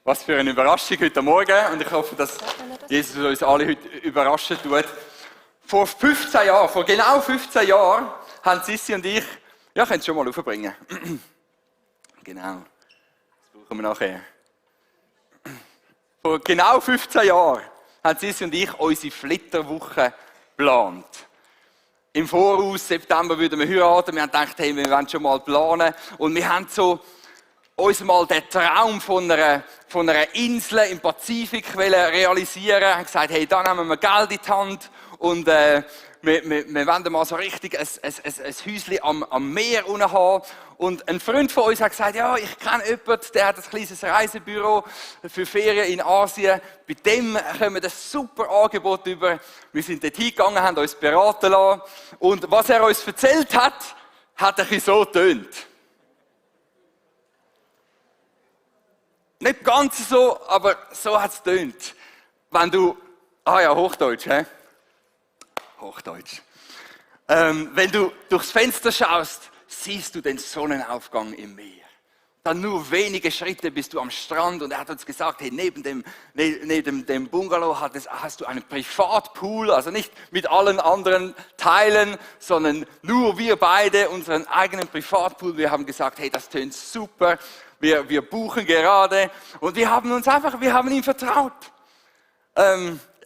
Was für eine Überraschung heute Morgen. Und ich hoffe, dass Jesus uns alle heute überraschen tut. Vor genau 15 Jahren, haben Sissi und ich, ja, könnt es schon mal aufbringen. Genau. Das brauchen wir nachher. Vor genau 15 Jahren haben Sissi und ich unsere Flitterwoche geplant. Im Voraus, September würden wir heiraten. Wir haben gedacht, hey, wir wollen schon mal planen. Und wir haben so uns mal den Traum von einer Insel im Pazifik realisieren. Wir haben gesagt, hey, da nehmen wir Geld in die Hand und wir wollen mal so richtig ein Häuschen am Meer unten haben. Und ein Freund von uns hat gesagt, ja, ich kenne jemanden, der hat ein kleines Reisebüro für Ferien in Asien. Bei dem kommen wir ein super Angebot über. Wir sind dort hingegangen, haben uns beraten lassen. Und was er uns erzählt hat, hat ein bisschen so getönt. Nicht ganz so, aber so hat es getönt. Wenn du, Hochdeutsch, hä? Hochdeutsch. Wenn du durchs Fenster schaust, siehst du den Sonnenaufgang im Meer. Dann nur wenige Schritte bist du am Strand und er hat uns gesagt, hey, neben dem Bungalow hast du einen Privatpool, also nicht mit allen anderen Teilen, sondern nur wir beide, unseren eigenen Privatpool. Wir haben gesagt, hey, das tönt super, wir buchen gerade und wir haben ihm vertraut.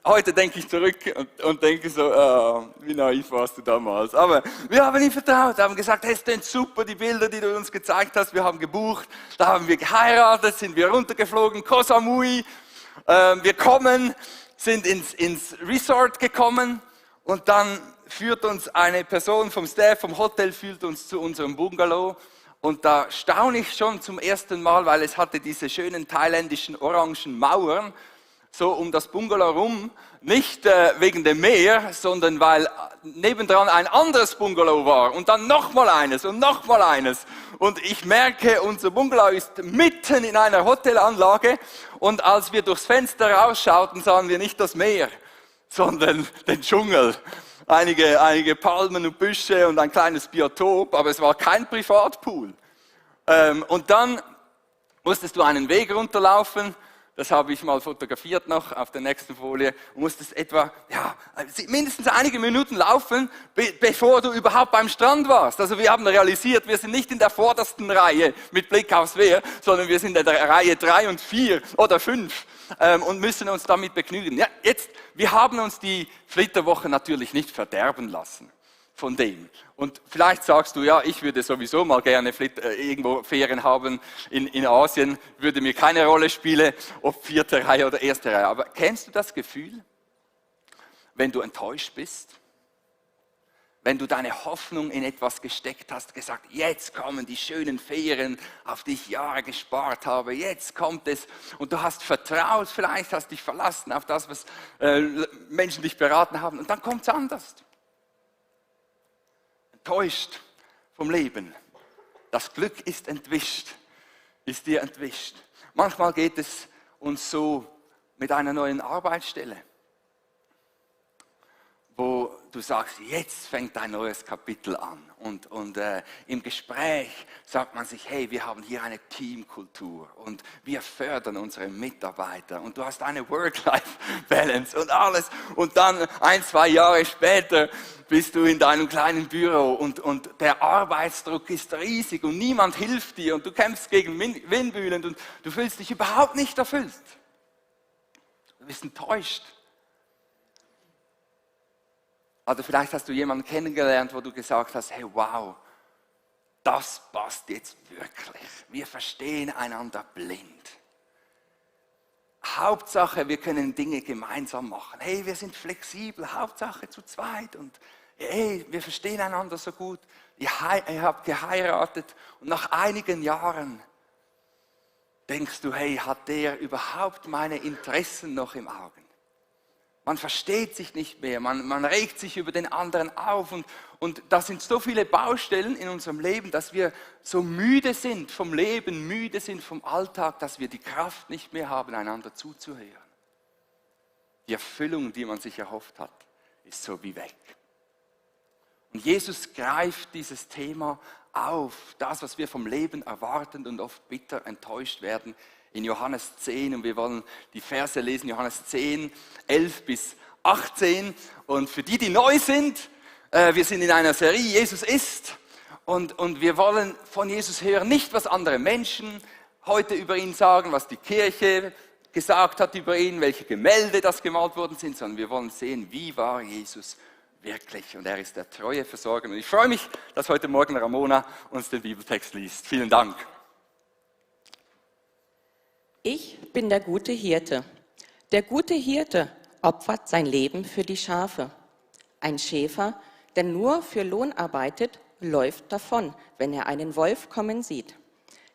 Heute denke ich zurück und denke so, wie naiv warst du damals. Aber wir haben ihm vertraut, haben gesagt, hey, es sind super, die Bilder, die du uns gezeigt hast. Wir haben gebucht, da haben wir geheiratet, sind wir runtergeflogen, Koh Samui. Wir sind ins Resort gekommen und dann führt uns eine Person vom Staff, vom Hotel, führt uns zu unserem Bungalow. Und da staune ich schon zum ersten Mal, weil es hatte diese schönen thailändischen orangen Mauern, so um das Bungalow rum, nicht wegen dem Meer, sondern weil nebendran ein anderes Bungalow war und dann nochmal eines und nochmal eines. Und ich merke, unser Bungalow ist mitten in einer Hotelanlage und als wir durchs Fenster rausschauten, sahen wir nicht das Meer, sondern den Dschungel. Einige Palmen und Büsche und ein kleines Biotop, aber es war kein Privatpool. Und dann musstest du einen Weg runterlaufen. Das habe ich mal fotografiert noch auf der nächsten Folie. Du musstest mindestens einige Minuten laufen, bevor du überhaupt beim Strand warst. Also wir haben realisiert, wir sind nicht in der vordersten Reihe mit Blick aufs Meer, sondern wir sind in der Reihe 3 und 4 oder 5 und müssen uns damit begnügen. Ja, wir haben uns die Flitterwoche natürlich nicht verderben lassen von dem. Und vielleicht sagst du, ja, ich würde sowieso mal gerne irgendwo Ferien haben in Asien, würde mir keine Rolle spielen, ob 4. Reihe oder 1. Reihe. Aber kennst du das Gefühl, wenn du enttäuscht bist? Wenn du deine Hoffnung in etwas gesteckt hast, gesagt, jetzt kommen die schönen Ferien, auf die ich Jahre gespart habe, jetzt kommt es und du hast vertraut, vielleicht hast dich verlassen auf das, was Menschen dich beraten haben und dann kommt es anders. Enttäuscht vom Leben. Das Glück ist dir entwischt. Manchmal geht es uns so mit einer neuen Arbeitsstelle, wo du sagst, jetzt fängt ein neues Kapitel an. Und im Gespräch sagt man sich, hey, wir haben hier eine Teamkultur und wir fördern unsere Mitarbeiter und du hast eine Work-Life-Balance und alles. Und dann 1-2 Jahre später bist du in deinem kleinen Büro und der Arbeitsdruck ist riesig und niemand hilft dir und du kämpfst gegen Windmühlen und du fühlst dich überhaupt nicht erfüllt. Du bist enttäuscht. Also vielleicht hast du jemanden kennengelernt, wo du gesagt hast, hey, wow, das passt jetzt wirklich. Wir verstehen einander blind. Hauptsache, wir können Dinge gemeinsam machen. Hey, wir sind flexibel, Hauptsache zu zweit. Und hey, wir verstehen einander so gut. Ihr habt geheiratet und nach einigen Jahren denkst du, hey, hat der überhaupt meine Interessen noch im Auge? Man versteht sich nicht mehr, man regt sich über den anderen auf und das sind so viele Baustellen in unserem Leben, dass wir so müde sind vom Leben, müde sind vom Alltag, dass wir die Kraft nicht mehr haben, einander zuzuhören. Die Erfüllung, die man sich erhofft hat, ist so wie weg. Und Jesus greift dieses Thema auf, das, was wir vom Leben erwarten und oft bitter enttäuscht werden. in Johannes 10 und wir wollen die Verse lesen, Johannes 10, 11 bis 18. Und für die, die neu sind, wir sind in einer Serie, Jesus ist, und wir wollen von Jesus hören, nicht was andere Menschen heute über ihn sagen, was die Kirche gesagt hat über ihn, welche Gemälde das gemalt worden sind, sondern wir wollen sehen, wie war Jesus wirklich. Und er ist der treue Versorger. Und ich freue mich, dass heute Morgen Ramona uns den Bibeltext liest. Vielen Dank. Ich bin der gute Hirte. Der gute Hirte opfert sein Leben für die Schafe. Ein Schäfer, der nur für Lohn arbeitet, läuft davon, wenn er einen Wolf kommen sieht.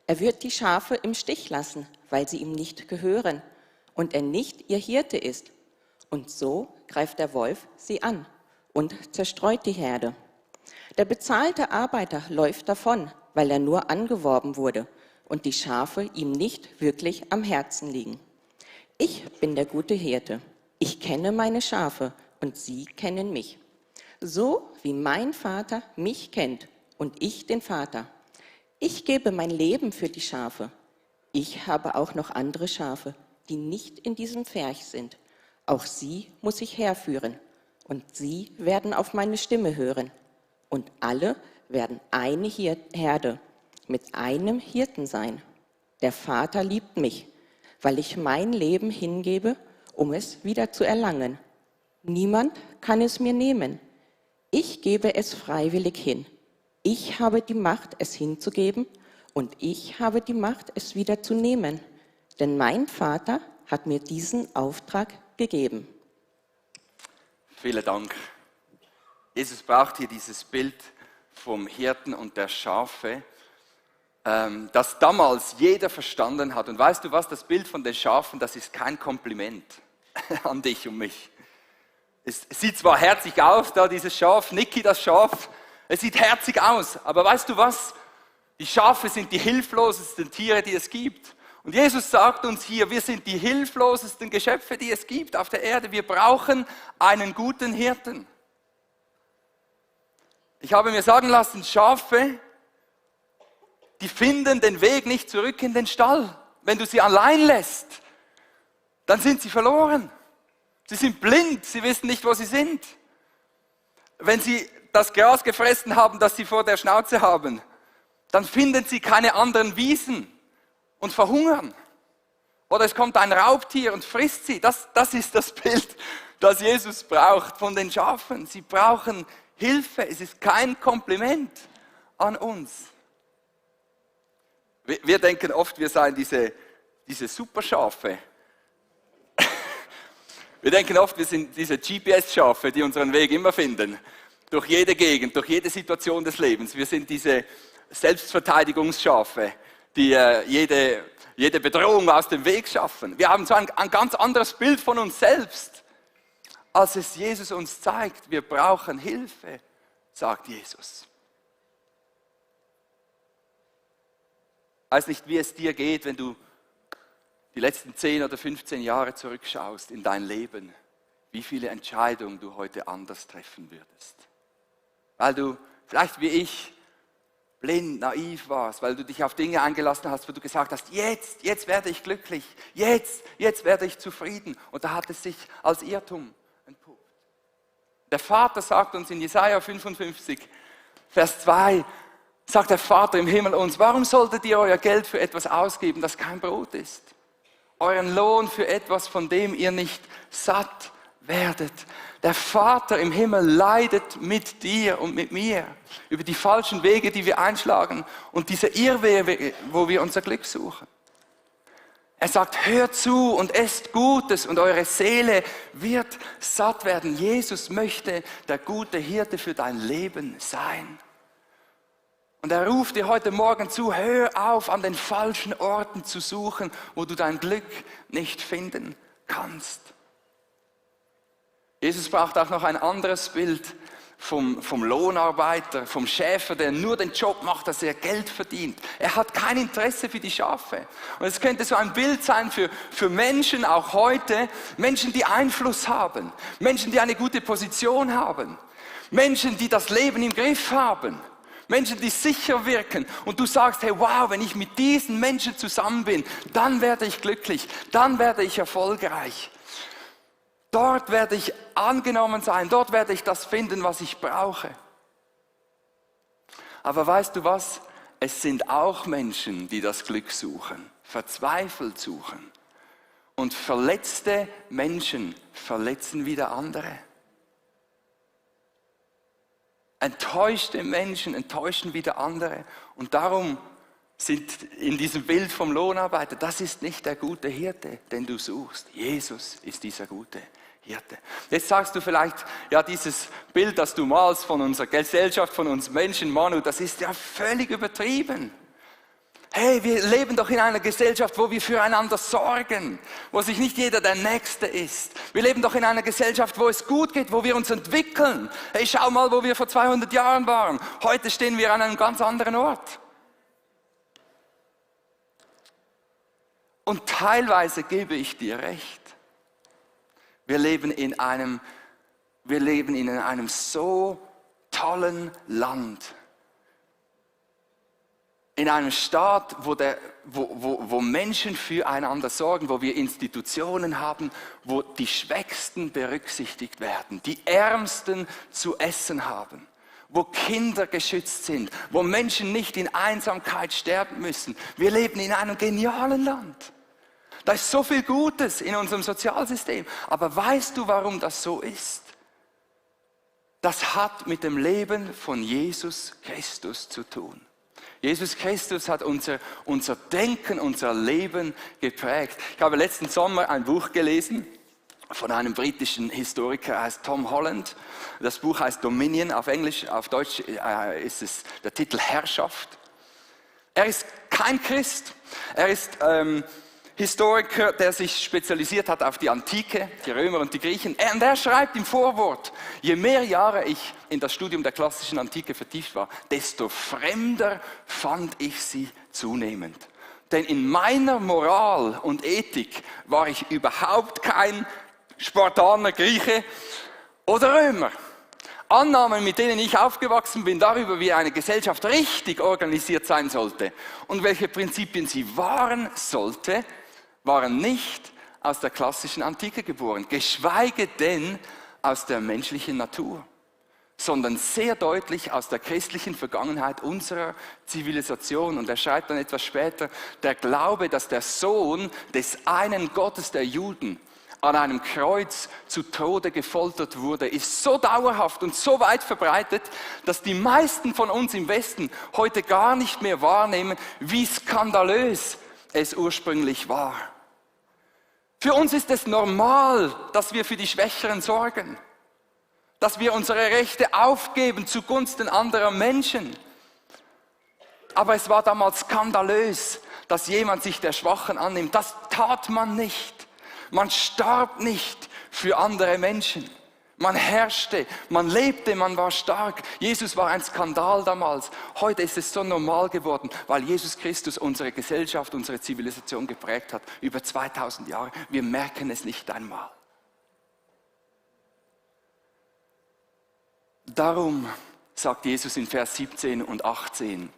Er wird die Schafe im Stich lassen, weil sie ihm nicht gehören und er nicht ihr Hirte ist. Und so greift der Wolf sie an und zerstreut die Herde. Der bezahlte Arbeiter läuft davon, weil er nur angeworben wurde und die Schafe ihm nicht wirklich am Herzen liegen. Ich bin der gute Hirte. Ich kenne meine Schafe und sie kennen mich. So wie mein Vater mich kennt und ich den Vater. Ich gebe mein Leben für die Schafe. Ich habe auch noch andere Schafe, die nicht in diesem Pferch sind. Auch sie muss ich herführen. Und sie werden auf meine Stimme hören. Und alle werden eine Herde mit einem Hirten sein. Der Vater liebt mich, weil ich mein Leben hingebe, um es wieder zu erlangen. Niemand kann es mir nehmen. Ich gebe es freiwillig hin. Ich habe die Macht, es hinzugeben, und ich habe die Macht, es wieder zu nehmen. Denn mein Vater hat mir diesen Auftrag gegeben. Vielen Dank. Jesus braucht hier dieses Bild vom Hirten und der Schafe, das damals jeder verstanden hat. Und weißt du was, das Bild von den Schafen, das ist kein Kompliment an dich und mich. Es sieht zwar herzig aus, da dieses Schaf, Niki das Schaf, es sieht herzig aus, aber weißt du was? Die Schafe sind die hilflosesten Tiere, die es gibt. Und Jesus sagt uns hier, wir sind die hilflosesten Geschöpfe, die es gibt auf der Erde. Wir brauchen einen guten Hirten. Ich habe mir sagen lassen, Schafe, die finden den Weg nicht zurück in den Stall. Wenn du sie allein lässt, dann sind sie verloren. Sie sind blind, sie wissen nicht, wo sie sind. Wenn sie das Gras gefressen haben, das sie vor der Schnauze haben, dann finden sie keine anderen Wiesen und verhungern. Oder es kommt ein Raubtier und frisst sie. Das ist das Bild, das Jesus braucht von den Schafen. Sie brauchen Hilfe. Es ist kein Kompliment an uns. Wir denken oft, wir seien diese Superschafe. Wir denken oft, wir sind diese GPS-Schafe, die unseren Weg immer finden. Durch jede Gegend, durch jede Situation des Lebens. Wir sind diese Selbstverteidigungsschafe, die jede Bedrohung aus dem Weg schaffen. Wir haben so ein ganz anderes Bild von uns selbst, als es Jesus uns zeigt. Wir brauchen Hilfe, sagt Jesus. Ich weiß nicht, wie es dir geht, wenn du die letzten 10 oder 15 Jahre zurückschaust in dein Leben, wie viele Entscheidungen du heute anders treffen würdest. Weil du vielleicht wie ich blind, naiv warst, weil du dich auf Dinge eingelassen hast, wo du gesagt hast, jetzt werde ich glücklich, jetzt werde ich zufrieden. Und da hat es sich als Irrtum entpuppt. Der Vater sagt uns in Jesaja 55, Vers 2, sagt der Vater im Himmel uns, warum solltet ihr euer Geld für etwas ausgeben, das kein Brot ist? Euren Lohn für etwas, von dem ihr nicht satt werdet. Der Vater im Himmel leidet mit dir und mit mir über die falschen Wege, die wir einschlagen und diese Irrwege, wo wir unser Glück suchen. Er sagt, hört zu und esst Gutes und eure Seele wird satt werden. Jesus möchte der gute Hirte für dein Leben sein. Und er ruft dir heute Morgen zu, hör auf, an den falschen Orten zu suchen, wo du dein Glück nicht finden kannst. Jesus braucht auch noch ein anderes Bild vom Lohnarbeiter, vom Schäfer, der nur den Job macht, dass er Geld verdient. Er hat kein Interesse für die Schafe. Und es könnte so ein Bild sein für Menschen, auch heute, Menschen, die Einfluss haben, Menschen, die eine gute Position haben, Menschen, die das Leben im Griff haben, Menschen, die sicher wirken. Und du sagst, hey, wow, wenn ich mit diesen Menschen zusammen bin, dann werde ich glücklich, dann werde ich erfolgreich. Dort werde ich angenommen sein, dort werde ich das finden, was ich brauche. Aber weißt du was? Es sind auch Menschen, die das Glück suchen, verzweifelt suchen. Und verletzte Menschen verletzen wieder andere. Enttäuschte Menschen enttäuschen wieder andere. Und darum sind in diesem Bild vom Lohnarbeiter, das ist nicht der gute Hirte, den du suchst. Jesus ist dieser gute Hirte. Jetzt sagst du vielleicht, ja, dieses Bild, das du malst von unserer Gesellschaft, von uns Menschen, Manu, das ist ja völlig übertrieben. Hey, wir leben doch in einer Gesellschaft, wo wir füreinander sorgen, wo sich nicht jeder der Nächste ist. Wir leben doch in einer Gesellschaft, wo es gut geht, wo wir uns entwickeln. Hey, schau mal, wo wir vor 200 Jahren waren. Heute stehen wir an einem ganz anderen Ort. Und teilweise gebe ich dir recht. Wir leben in einem so tollen Land. In einem Staat, wo Menschen füreinander sorgen, wo wir Institutionen haben, wo die Schwächsten berücksichtigt werden, die Ärmsten zu essen haben, wo Kinder geschützt sind, wo Menschen nicht in Einsamkeit sterben müssen. Wir leben in einem genialen Land. Da ist so viel Gutes in unserem Sozialsystem. Aber weißt du, warum das so ist? Das hat mit dem Leben von Jesus Christus zu tun. Jesus Christus hat unser Denken, unser Leben geprägt. Ich habe letzten Sommer ein Buch gelesen von einem britischen Historiker, er heißt Tom Holland. Das Buch heißt Dominion, auf Englisch, auf Deutsch ist es der Titel Herrschaft. Er ist kein Christ, er ist Historiker, der sich spezialisiert hat auf die Antike, die Römer und die Griechen. Und er schreibt im Vorwort, je mehr Jahre ich in das Studium der klassischen Antike vertieft war, desto fremder fand ich sie zunehmend. Denn in meiner Moral und Ethik war ich überhaupt kein Spartaner, Grieche oder Römer. Annahmen, mit denen ich aufgewachsen bin, darüber, wie eine Gesellschaft richtig organisiert sein sollte und welche Prinzipien sie wahren sollte, waren nicht aus der klassischen Antike geboren, geschweige denn aus der menschlichen Natur, sondern sehr deutlich aus der christlichen Vergangenheit unserer Zivilisation. Und er schreibt dann etwas später, der Glaube, dass der Sohn des einen Gottes der Juden an einem Kreuz zu Tode gefoltert wurde, ist so dauerhaft und so weit verbreitet, dass die meisten von uns im Westen heute gar nicht mehr wahrnehmen, wie skandalös es ursprünglich war. Für uns ist es normal, dass wir für die Schwächeren sorgen, dass wir unsere Rechte aufgeben zugunsten anderer Menschen. Aber es war damals skandalös, dass jemand sich der Schwachen annimmt. Das tat man nicht. Man starb nicht für andere Menschen. Man herrschte, man lebte, man war stark. Jesus war ein Skandal damals. Heute ist es so normal geworden, weil Jesus Christus unsere Gesellschaft, unsere Zivilisation geprägt hat. Über 2000 Jahre. Wir merken es nicht einmal. Darum sagt Jesus in Vers 17 und 18,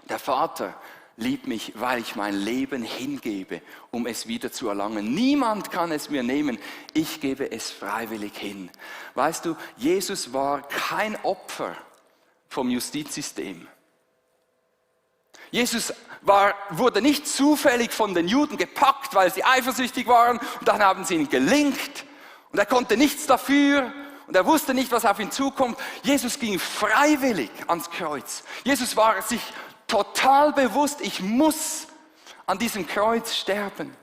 der Vater liebt mich, weil ich mein Leben hingebe, um es wieder zu erlangen. Niemand kann es mir nehmen, ich gebe es freiwillig hin. Weißt du, Jesus war kein Opfer vom Justizsystem. Jesus wurde nicht zufällig von den Juden gepackt, weil sie eifersüchtig waren und dann haben sie ihn gelincht und er konnte nichts dafür. Und er wusste nicht, was auf ihn zukommt. Jesus ging freiwillig ans Kreuz. Jesus war sich total bewusst, ich muss an diesem Kreuz sterben.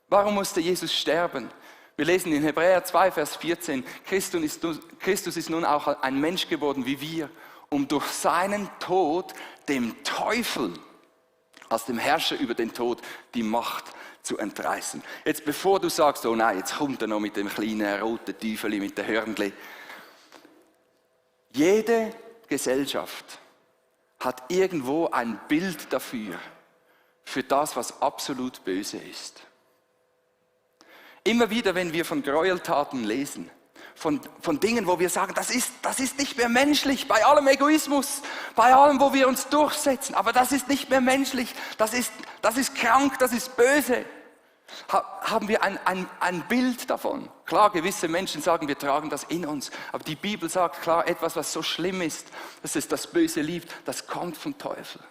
Warum musste Jesus sterben? Wir lesen in Hebräer 2, Vers 14, Christus ist nun auch ein Mensch geworden wie wir, um durch seinen Tod dem Teufel, als dem Herrscher über den Tod, die Macht zu entreißen. Jetzt bevor du sagst, oh nein, jetzt kommt er noch mit dem kleinen roten Teufel mit den Hörnchen. Jede Gesellschaft hat irgendwo ein Bild dafür, für das, was absolut böse ist. Immer wieder, wenn wir von Gräueltaten lesen, von Dingen, wo wir sagen, das ist nicht mehr menschlich, bei allem Egoismus, bei allem, wo wir uns durchsetzen, aber das ist nicht mehr menschlich, das ist krank, das ist böse. Haben wir ein Bild davon. Klar, gewisse Menschen sagen, wir tragen das in uns, aber die Bibel sagt klar, etwas, was so schlimm ist, dass es das Böse liebt, das kommt vom Teufel.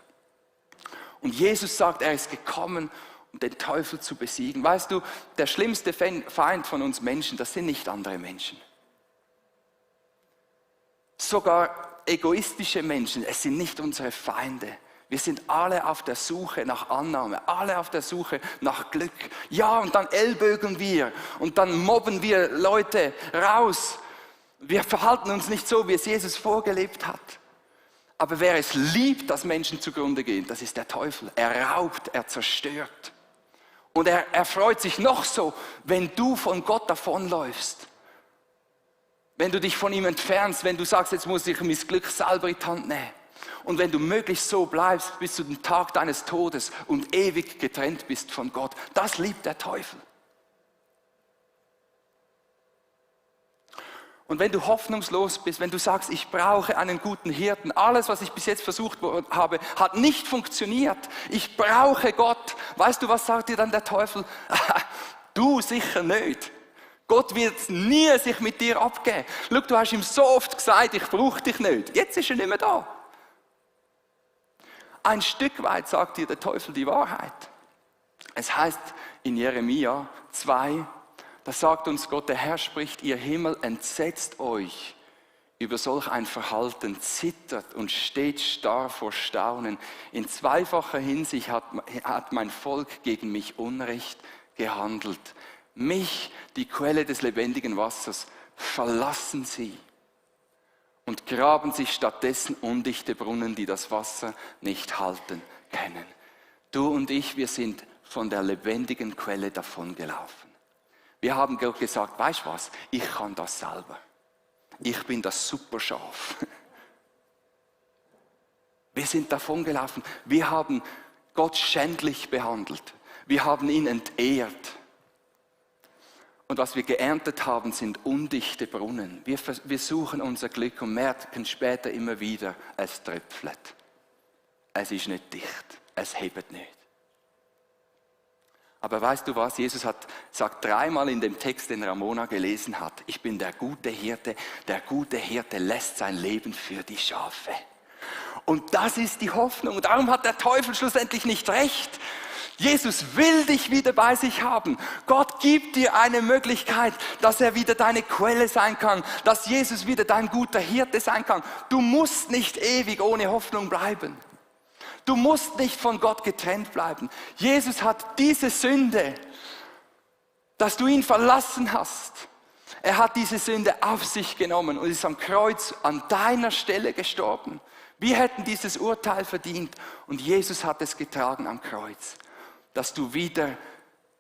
Und Jesus sagt, er ist gekommen, um den Teufel zu besiegen. Weißt du, der schlimmste Feind von uns Menschen, das sind nicht andere Menschen. Sogar egoistische Menschen, es sind nicht unsere Feinde. Wir sind alle auf der Suche nach Annahme, alle auf der Suche nach Glück. Ja, und dann ellbögeln wir und dann mobben wir Leute raus. Wir verhalten uns nicht so, wie es Jesus vorgelebt hat. Aber wer es liebt, dass Menschen zugrunde gehen, das ist der Teufel. Er raubt, er zerstört. Und er freut sich noch so, wenn du von Gott davonläufst. Wenn du dich von ihm entfernst, wenn du sagst, jetzt muss ich mein Glück selber in die Hand nehmen. Und wenn du möglichst so bleibst bis zu dem Tag deines Todes und ewig getrennt bist von Gott, das liebt der Teufel. Und wenn du hoffnungslos bist, wenn du sagst, ich brauche einen guten Hirten, alles, was ich bis jetzt versucht habe, hat nicht funktioniert, ich brauche Gott, weißt du, was sagt dir dann der Teufel? Du sicher nicht. Gott wird nie sich mit dir abgeben. Schau, du hast ihm so oft gesagt, ich brauche dich nicht. Jetzt ist er nicht mehr da. Ein Stück weit sagt dir der Teufel die Wahrheit. Es heißt in Jeremia 2, da sagt uns Gott, der Herr spricht, ihr Himmel, entsetzt euch über solch ein Verhalten, zittert und steht starr vor Staunen. In zweifacher Hinsicht hat mein Volk gegen mich Unrecht gehandelt. Mich, die Quelle des lebendigen Wassers, verlassen sie und graben sich stattdessen undichte Brunnen, die das Wasser nicht halten können. Du und ich, wir sind von der lebendigen Quelle davongelaufen. Wir haben Gott gesagt, weißt du was, ich kann das selber. Ich bin das Superschaf. Wir sind davongelaufen. Wir haben Gott schändlich behandelt. Wir haben ihn entehrt. Und was wir geerntet haben, sind undichte Brunnen. Wir suchen unser Glück und merken später immer wieder, es tröpfelt. Es ist nicht dicht, es hebt nicht. Aber weißt du was, Jesus sagt dreimal in dem Text, den Ramona gelesen hat, ich bin der gute Hirte lässt sein Leben für die Schafe. Und das ist die Hoffnung. Und darum hat der Teufel schlussendlich nicht recht. Jesus will dich wieder bei sich haben. Gott gibt dir eine Möglichkeit, dass er wieder deine Quelle sein kann, dass Jesus wieder dein guter Hirte sein kann. Du musst nicht ewig ohne Hoffnung bleiben. Du musst nicht von Gott getrennt bleiben. Jesus hat diese Sünde, dass du ihn verlassen hast, er hat diese Sünde auf sich genommen und ist am Kreuz an deiner Stelle gestorben. Wir hätten dieses Urteil verdient und Jesus hat es getragen am Kreuz, dass du wieder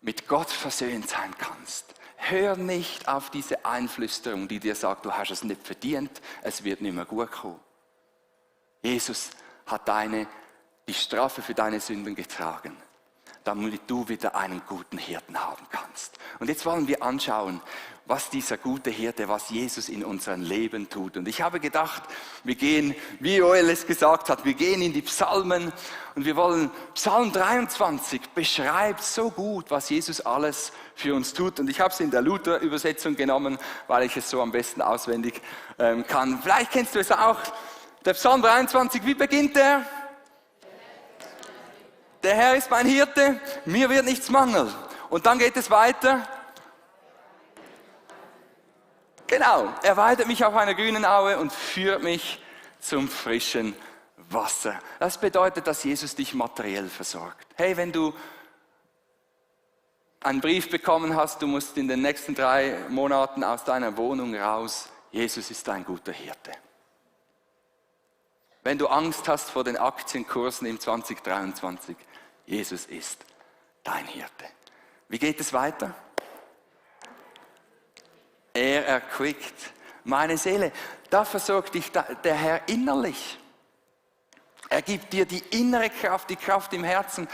mit Gott versöhnt sein kannst. Hör nicht auf diese Einflüsterung, die dir sagt, du hast es nicht verdient, es wird nicht mehr gut kommen. Jesus hat die Strafe für deine Sünden getragen, damit du wieder einen guten Hirten haben kannst. Und jetzt wollen wir anschauen, was dieser gute Hirte, was Jesus in unserem Leben tut. Und ich habe gedacht, wir gehen, wie Joel es gesagt hat, wir gehen in die Psalmen und wir wollen, Psalm 23 beschreibt so gut, was Jesus alles für uns tut. Und ich habe es in der Luther-Übersetzung genommen, weil ich es so am besten auswendig kann. Vielleicht kennst du es auch. Der Psalm 23, wie beginnt der? Der Herr ist mein Hirte, mir wird nichts mangeln. Und dann geht es weiter. Genau, er weidet mich auf einer grünen Aue und führt mich zum frischen Wasser. Das bedeutet, dass Jesus dich materiell versorgt. Hey, wenn du einen Brief bekommen hast, du musst in den nächsten 3 Monaten aus deiner Wohnung raus, Jesus ist ein guter Hirte. Wenn du Angst hast vor den Aktienkursen im 2023, Jesus ist dein Hirte. Wie geht es weiter? Er erquickt meine Seele. Da versorgt dich der Herr innerlich. Er gibt dir die innere Kraft, die Kraft im Herzen.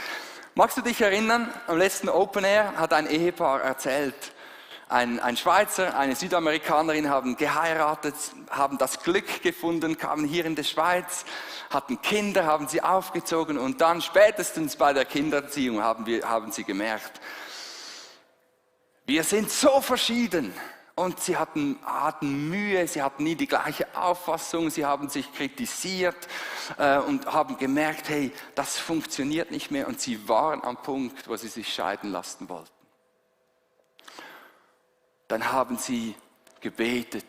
Magst du dich erinnern, am letzten Open Air hat ein Ehepaar erzählt, ein Schweizer, eine Südamerikanerin haben geheiratet, haben das Glück gefunden, kamen hier in die Schweiz, hatten Kinder, haben sie aufgezogen und dann spätestens bei der Kindererziehung haben sie gemerkt, wir sind so verschieden. Und sie hatten Mühe, sie hatten nie die gleiche Auffassung, sie haben sich kritisiert und haben gemerkt, hey, das funktioniert nicht mehr. Und sie waren am Punkt, wo sie sich scheiden lassen wollten. Dann haben sie gebetet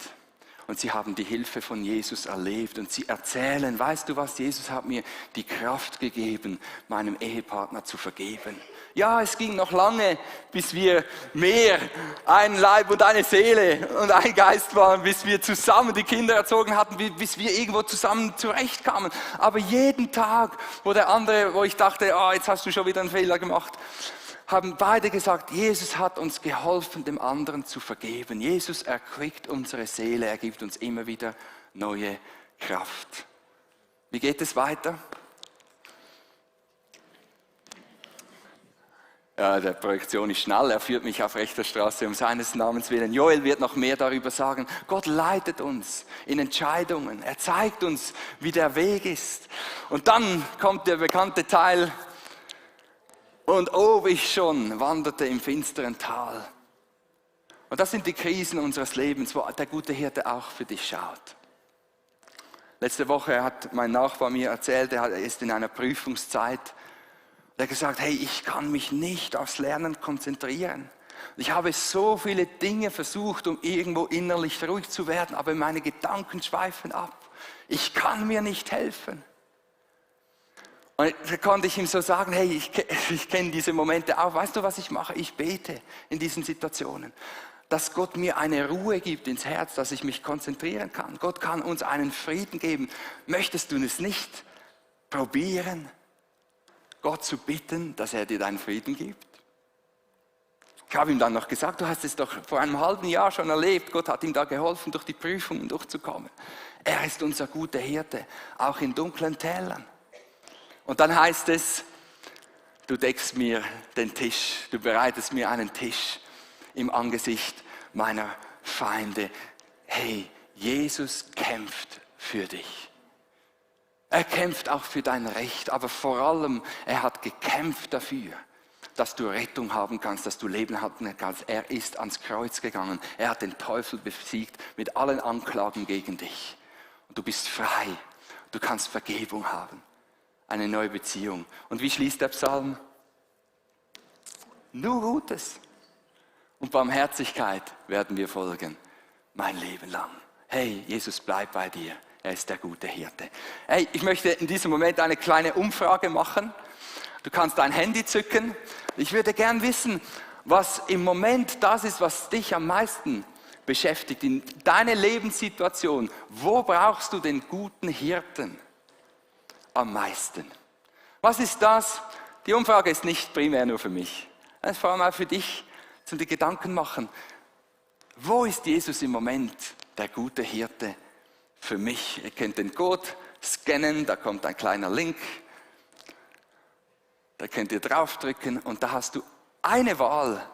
und sie haben die Hilfe von Jesus erlebt. Und sie erzählen, weißt du was, Jesus hat mir die Kraft gegeben, meinem Ehepartner zu vergeben. Ja, es ging noch lange, bis wir mehr ein Leib und eine Seele und ein Geist waren, bis wir zusammen die Kinder erzogen hatten, bis wir irgendwo zusammen zurechtkamen. Aber jeden Tag, wo ich dachte, jetzt hast du schon wieder einen Fehler gemacht, haben beide gesagt, Jesus hat uns geholfen, dem anderen zu vergeben. Jesus erquickt unsere Seele, er gibt uns immer wieder neue Kraft. Wie geht es weiter? Ja, der Projektion ist schnell, er führt mich auf rechter Straße um seines Namens willen. Joel wird noch mehr darüber sagen. Gott leitet uns in Entscheidungen. Er zeigt uns, wie der Weg ist. Und dann kommt der bekannte Teil. Und ob ich schon wanderte im finsteren Tal. Und das sind die Krisen unseres Lebens, wo der gute Hirte auch für dich schaut. Letzte Woche hat mein Nachbar mir erzählt, er ist in einer Prüfungszeit. Er hat gesagt, hey, ich kann mich nicht aufs Lernen konzentrieren. Ich habe so viele Dinge versucht, um irgendwo innerlich ruhig zu werden, aber meine Gedanken schweifen ab. Ich kann mir nicht helfen. Und da konnte ich ihm so sagen, hey, ich kenne diese Momente auch. Weißt du, was ich mache? Ich bete in diesen Situationen, dass Gott mir eine Ruhe gibt ins Herz, dass ich mich konzentrieren kann. Gott kann uns einen Frieden geben. Möchtest du es nicht probieren? Gott zu bitten, dass er dir deinen Frieden gibt. Ich habe ihm dann noch gesagt, du hast es doch vor einem halben Jahr schon erlebt. Gott hat ihm da geholfen, durch die Prüfungen durchzukommen. Er ist unser guter Hirte, auch in dunklen Tälern. Und dann heißt es, du deckst mir den Tisch, du bereitest mir einen Tisch im Angesicht meiner Feinde. Hey, Jesus kämpft für dich. Er kämpft auch für dein Recht, aber vor allem, er hat gekämpft dafür, dass du Rettung haben kannst, dass du Leben haben kannst. Er ist ans Kreuz gegangen, er hat den Teufel besiegt mit allen Anklagen gegen dich. Und du bist frei, du kannst Vergebung haben, eine neue Beziehung. Und wie schließt der Psalm? Nur Gutes und Barmherzigkeit werden wir folgen, mein Leben lang. Hey, Jesus, bleib bei dir. Er ist der gute Hirte. Hey, ich möchte in diesem Moment eine kleine Umfrage machen. Du kannst dein Handy zücken. Ich würde gern wissen, was im Moment das ist, was dich am meisten beschäftigt. In deiner Lebenssituation, wo brauchst du den guten Hirten am meisten? Was ist das? Die Umfrage ist nicht primär nur für mich. Es ist vor allem auch für dich, zum dir Gedanken machen. Wo ist Jesus im Moment der gute Hirte für mich? Ihr könnt den Code scannen, da kommt ein kleiner Link. Da könnt ihr draufdrücken und da hast du eine Wahl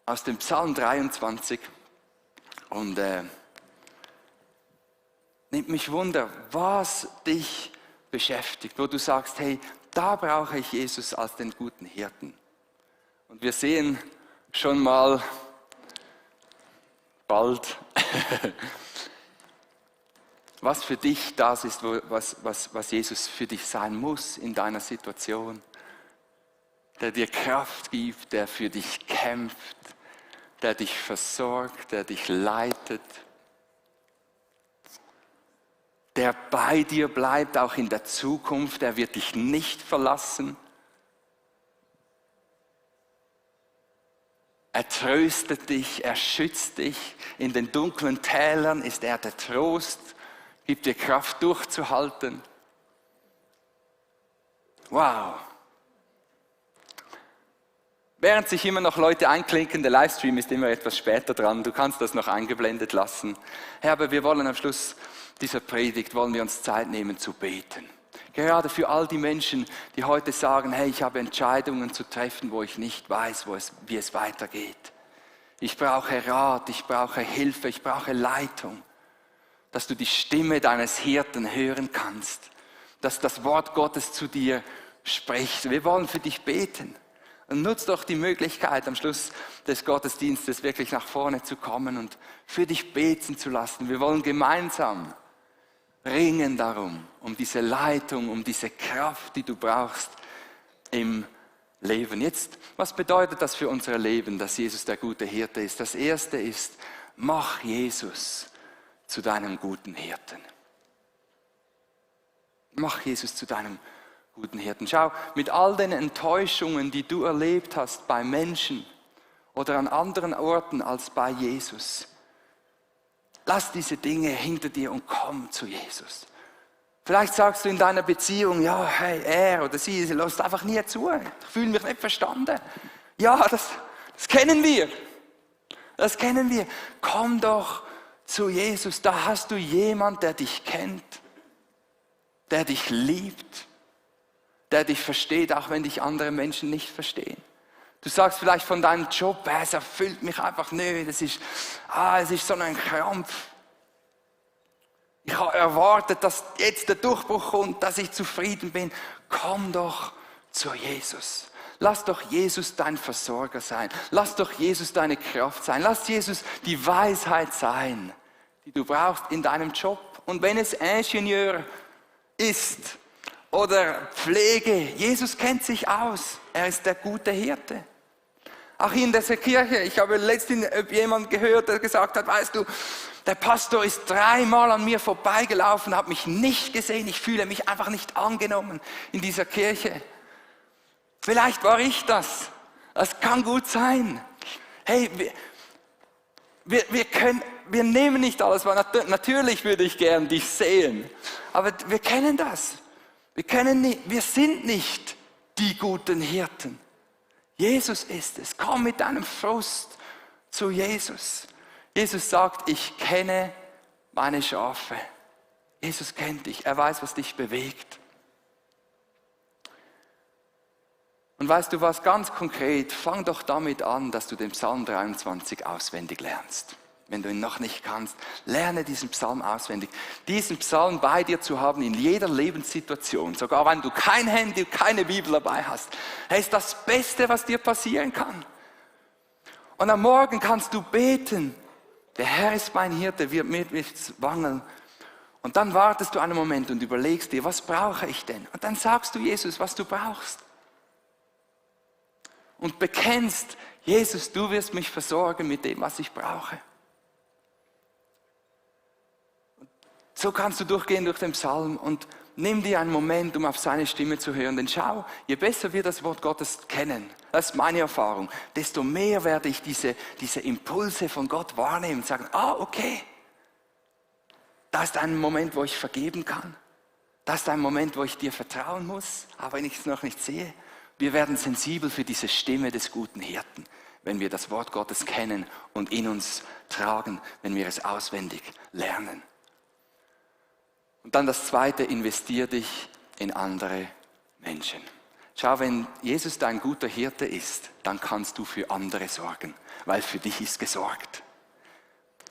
aus dem Psalm 23. Und nimmt mich Wunder, was dich beschäftigt, wo du sagst, hey, da brauche ich Jesus als den guten Hirten. Und wir sehen schon mal bald, was für dich das ist, was Jesus für dich sein muss in deiner Situation. Der dir Kraft gibt, der für dich kämpft, der dich versorgt, der dich leitet, der bei dir bleibt, auch in der Zukunft, der wird dich nicht verlassen. Er tröstet dich, er schützt dich. In den dunklen Tälern ist er der Trost, gibt dir Kraft durchzuhalten. Wow! Während sich immer noch Leute einklinken, der Livestream ist immer etwas später dran, du kannst das noch eingeblendet lassen. Herr, aber wir wollen am Schluss dieser Predigt, wollen wir uns Zeit nehmen zu beten. Gerade für all die Menschen, die heute sagen, hey, ich habe Entscheidungen zu treffen, wo ich nicht weiß, wie es weitergeht. Ich brauche Rat, ich brauche Hilfe, ich brauche Leitung. Dass du die Stimme deines Hirten hören kannst. Dass das Wort Gottes zu dir spricht. Wir wollen für dich beten. Und nutz doch die Möglichkeit, am Schluss des Gottesdienstes wirklich nach vorne zu kommen und für dich beten zu lassen. Wir wollen gemeinsam ringen darum, um diese Leitung, um diese Kraft, die du brauchst im Leben. Jetzt, was bedeutet das für unser Leben, dass Jesus der gute Hirte ist? Das Erste ist, mach Jesus zu deinem guten Hirten. Mach Jesus zu deinem guten Hirten. Schau, mit all den Enttäuschungen, die du erlebt hast bei Menschen oder an anderen Orten als bei Jesus, lass diese Dinge hinter dir und komm zu Jesus. Vielleicht sagst du in deiner Beziehung, ja, hey, er oder sie lässt einfach nie zu. Ich fühle mich nicht verstanden. Ja, das kennen wir. Das kennen wir. Komm doch zu Jesus. Da hast du jemand, der dich kennt, der dich liebt, der dich versteht, auch wenn dich andere Menschen nicht verstehen. Du sagst vielleicht von deinem Job, es erfüllt mich einfach nicht, es ist so ein Krampf. Ich habe erwartet, dass jetzt der Durchbruch kommt, dass ich zufrieden bin. Komm doch zu Jesus. Lass doch Jesus dein Versorger sein. Lass doch Jesus deine Kraft sein. Lass Jesus die Weisheit sein, die du brauchst in deinem Job. Und wenn es Ingenieur ist oder Pflege, Jesus kennt sich aus. Er ist der gute Hirte. Auch hier in dieser Kirche, ich habe letztens jemanden gehört, der gesagt hat, weißt du, der Pastor ist 3-mal an mir vorbeigelaufen, hat mich nicht gesehen, ich fühle mich einfach nicht angenommen in dieser Kirche. Vielleicht war ich das. Das kann gut sein. Hey, wir nehmen nicht alles wahr. Natürlich würde ich gern dich sehen, aber wir kennen das. Wir sind nicht die guten Hirten. Jesus ist es. Komm mit deinem Frust zu Jesus. Jesus sagt, ich kenne meine Schafe. Jesus kennt dich. Er weiß, was dich bewegt. Und weißt du was, ganz konkret, fang doch damit an, dass du den Psalm 23 auswendig lernst. Wenn du ihn noch nicht kannst, lerne diesen Psalm auswendig. Diesen Psalm bei dir zu haben in jeder Lebenssituation, sogar wenn du kein Handy und keine Bibel dabei hast, ist das Beste, was dir passieren kann. Und am Morgen kannst du beten, der Herr ist mein Hirte, wird mit mir wandeln. Und dann wartest du einen Moment und überlegst dir, was brauche ich denn? Und dann sagst du Jesus, was du brauchst. Und bekennst, Jesus, du wirst mich versorgen mit dem, was ich brauche. So kannst du durchgehen durch den Psalm und nimm dir einen Moment, um auf seine Stimme zu hören. Denn schau, je besser wir das Wort Gottes kennen, das ist meine Erfahrung, desto mehr werde ich diese Impulse von Gott wahrnehmen und sagen, okay, da ist ein Moment, wo ich vergeben kann. Das ist ein Moment, wo ich dir vertrauen muss, auch wenn ich es noch nicht sehe. Wir werden sensibel für diese Stimme des guten Hirten, wenn wir das Wort Gottes kennen und in uns tragen, wenn wir es auswendig lernen. Und dann das Zweite, investier dich in andere Menschen. Schau, wenn Jesus dein guter Hirte ist, dann kannst du für andere sorgen, weil für dich ist gesorgt.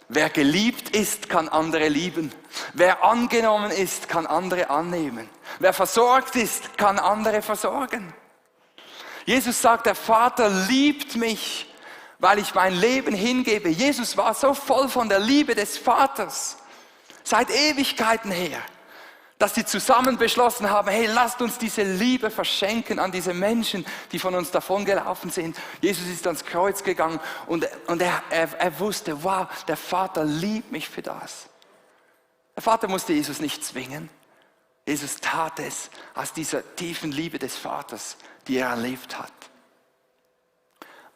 Wer geliebt ist, kann andere lieben. Wer angenommen ist, kann andere annehmen. Wer versorgt ist, kann andere versorgen. Jesus sagt, der Vater liebt mich, weil ich mein Leben hingebe. Jesus war so voll von der Liebe des Vaters, seit Ewigkeiten her, dass sie zusammen beschlossen haben, hey, lasst uns diese Liebe verschenken an diese Menschen, die von uns davongelaufen sind. Jesus ist ans Kreuz gegangen und er wusste, wow, der Vater liebt mich für das. Der Vater musste Jesus nicht zwingen. Jesus tat es aus dieser tiefen Liebe des Vaters, die er erlebt hat.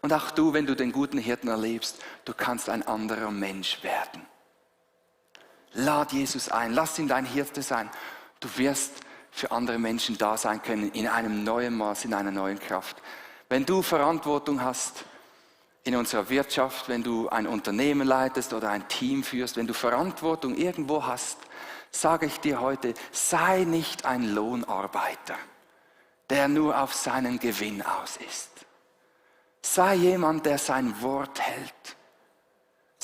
Und auch du, wenn du den guten Hirten erlebst, du kannst ein anderer Mensch werden. Lad Jesus ein, lass ihn dein Hirte sein. Du wirst für andere Menschen da sein können, in einem neuen Maß, in einer neuen Kraft. Wenn du Verantwortung hast in unserer Wirtschaft, wenn du ein Unternehmen leitest oder ein Team führst, wenn du Verantwortung irgendwo hast, sage ich dir heute, sei nicht ein Lohnarbeiter, der nur auf seinen Gewinn aus ist. Sei jemand, der sein Wort hält,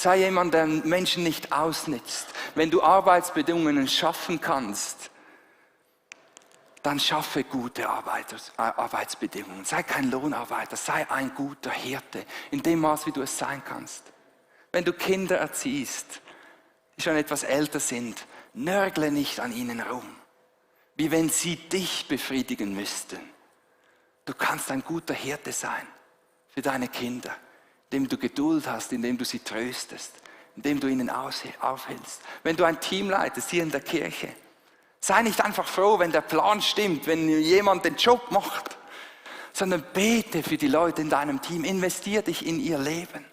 Sei jemand, der Menschen nicht ausnützt. Wenn du Arbeitsbedingungen schaffen kannst, dann schaffe gute Arbeitsbedingungen. Sei kein Lohnarbeiter, sei ein guter Hirte, in dem Maß, wie du es sein kannst. Wenn du Kinder erziehst, die schon etwas älter sind, nörgle nicht an ihnen rum, wie wenn sie dich befriedigen müssten. Du kannst ein guter Hirte sein für deine Kinder, indem du Geduld hast, indem du sie tröstest, indem du ihnen aufhältst. Wenn du ein Team leitest hier in der Kirche, sei nicht einfach froh, wenn der Plan stimmt, wenn jemand den Job macht, sondern bete für die Leute in deinem Team, investier dich in ihr Leben.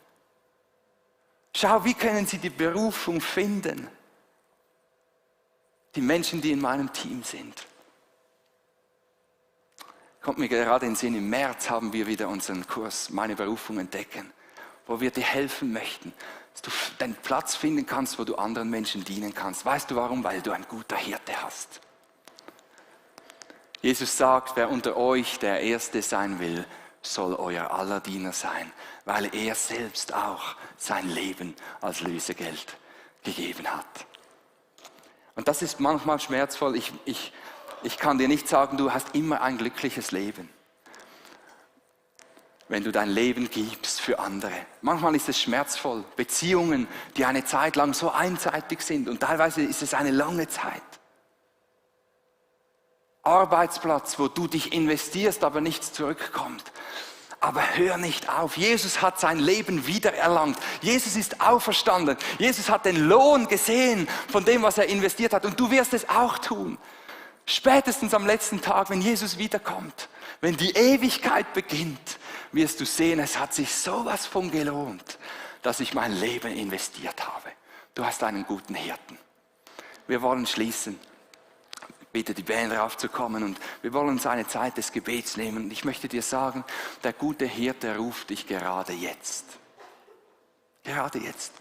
Schau, wie können sie die Berufung finden? Die Menschen, die in meinem Team sind. Kommt mir gerade in den Sinn, im März haben wir wieder unseren Kurs Meine Berufung entdecken, wo wir dir helfen möchten, dass du den Platz finden kannst, wo du anderen Menschen dienen kannst. Weißt du warum? Weil du ein guter Hirte hast. Jesus sagt, wer unter euch der Erste sein will, soll euer aller Diener sein, weil er selbst auch sein Leben als Lösegeld gegeben hat. Und das ist manchmal schmerzvoll. Ich kann dir nicht sagen, du hast immer ein glückliches Leben, wenn du dein Leben gibst für andere. Manchmal ist es schmerzvoll. Beziehungen, die eine Zeit lang so einseitig sind und teilweise ist es eine lange Zeit. Arbeitsplatz, wo du dich investierst, aber nichts zurückkommt. Aber hör nicht auf. Jesus hat sein Leben wiedererlangt. Jesus ist auferstanden. Jesus hat den Lohn gesehen von dem, was er investiert hat. Und du wirst es auch tun. Spätestens am letzten Tag, wenn Jesus wiederkommt, wenn die Ewigkeit beginnt, wirst du sehen, es hat sich sowas von gelohnt, dass ich mein Leben investiert habe. Du hast einen guten Hirten. Wir wollen schließen. Bitte die Band raufzukommen und wir wollen uns eine Zeit des Gebets nehmen. Und ich möchte dir sagen, der gute Hirte ruft dich gerade jetzt. Gerade jetzt.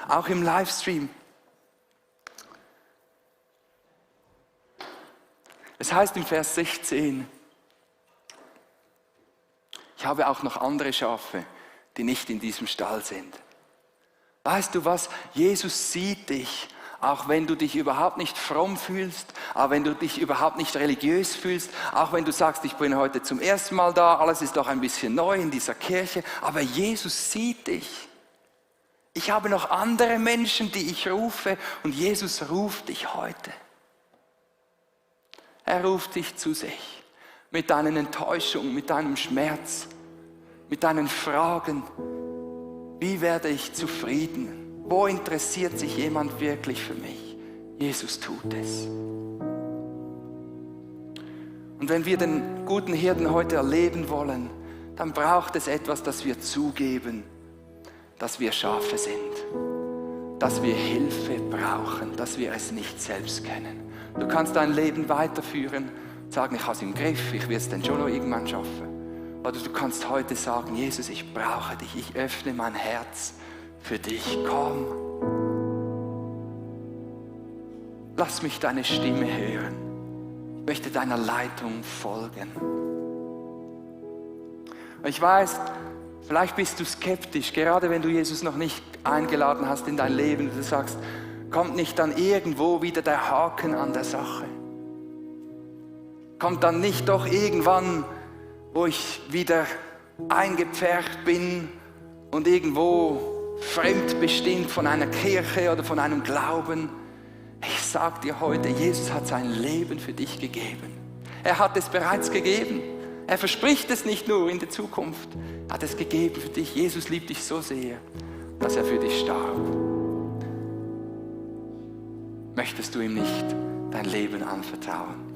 Auch im Livestream. Es heißt im Vers 16, ich habe auch noch andere Schafe, die nicht in diesem Stall sind. Weißt du was? Jesus sieht dich. Auch wenn du dich überhaupt nicht fromm fühlst, auch wenn du dich überhaupt nicht religiös fühlst, auch wenn du sagst, ich bin heute zum ersten Mal da, alles ist doch ein bisschen neu in dieser Kirche, aber Jesus sieht dich. Ich habe noch andere Menschen, die ich rufe und Jesus ruft dich heute. Er ruft dich zu sich mit deinen Enttäuschungen, mit deinem Schmerz, mit deinen Fragen. Wie werde ich zufrieden? Wo interessiert sich jemand wirklich für mich? Jesus tut es. Und wenn wir den guten Hirten heute erleben wollen, dann braucht es etwas, das wir zugeben, dass wir Schafe sind, dass wir Hilfe brauchen, dass wir es nicht selbst können. Du kannst dein Leben weiterführen und sagen, ich habe es im Griff, ich werde es dann schon noch irgendwann schaffen. Oder du kannst heute sagen, Jesus, ich brauche dich, ich öffne mein Herz für dich, komm. Lass mich deine Stimme hören. Ich möchte deiner Leitung folgen. Ich weiß, vielleicht bist du skeptisch, gerade wenn du Jesus noch nicht eingeladen hast in dein Leben. Du sagst, kommt nicht dann irgendwo wieder der Haken an der Sache? Kommt dann nicht doch irgendwann, wo ich wieder eingepfercht bin und irgendwo fremdbestimmt von einer Kirche oder von einem Glauben? Ich sage dir heute, Jesus hat sein Leben für dich gegeben. Er hat es bereits gegeben. Er verspricht es nicht nur in der Zukunft. Er hat es gegeben für dich. Jesus liebt dich so sehr, dass er für dich starb. Möchtest du ihm nicht dein Leben anvertrauen?